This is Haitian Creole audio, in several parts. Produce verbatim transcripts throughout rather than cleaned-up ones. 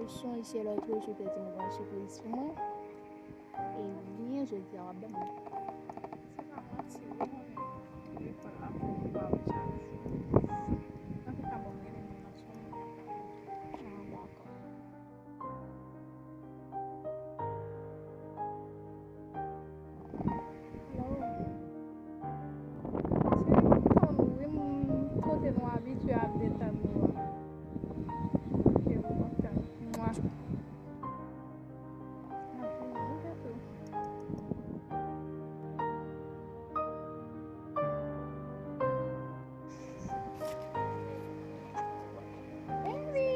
Ou sonje lòt jou ou te di m ou gen yon sipriz pou mwen? Ebyen, jodi a w ap ban m li. Se pa manti, wi, mwen menm. Telefòn la fè m pa w chak jou. Antouka, bon, m rele moun nan sou. Ah, dakò. Hello. Cheri, m tann ou, wi, m kote nou abitye ap detann nou an. Ok, m kontan. Mwa. N ap vini, wi, tèt ou. Baby!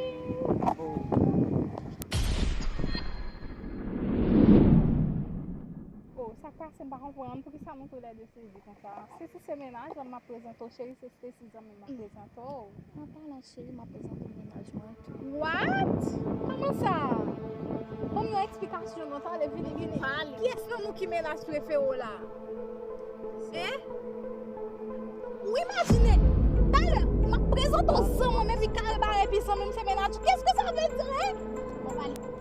Oh, sa k pase, m pa konprann. Poukisa nou toulède sezi konsa? Stacy se mennaj mwen, m ap prezante w, cheri, se Stacy zanmi m, m ap prezante w. An palan, cheri, m ap prezante w mennaj mwen tou. What? Kòman sa? Ban m yon eksplikasyon non, talè, vini, vini. Pale. Kiyès nan nou ki mennaj prefere w la? Hein? Ou imajine, talè, m ap prezante w zanmi m, epi kare bare, epi zanmi m se mennaj ou. Qu'est-ce que ça veut dire, hein? Bon, pale.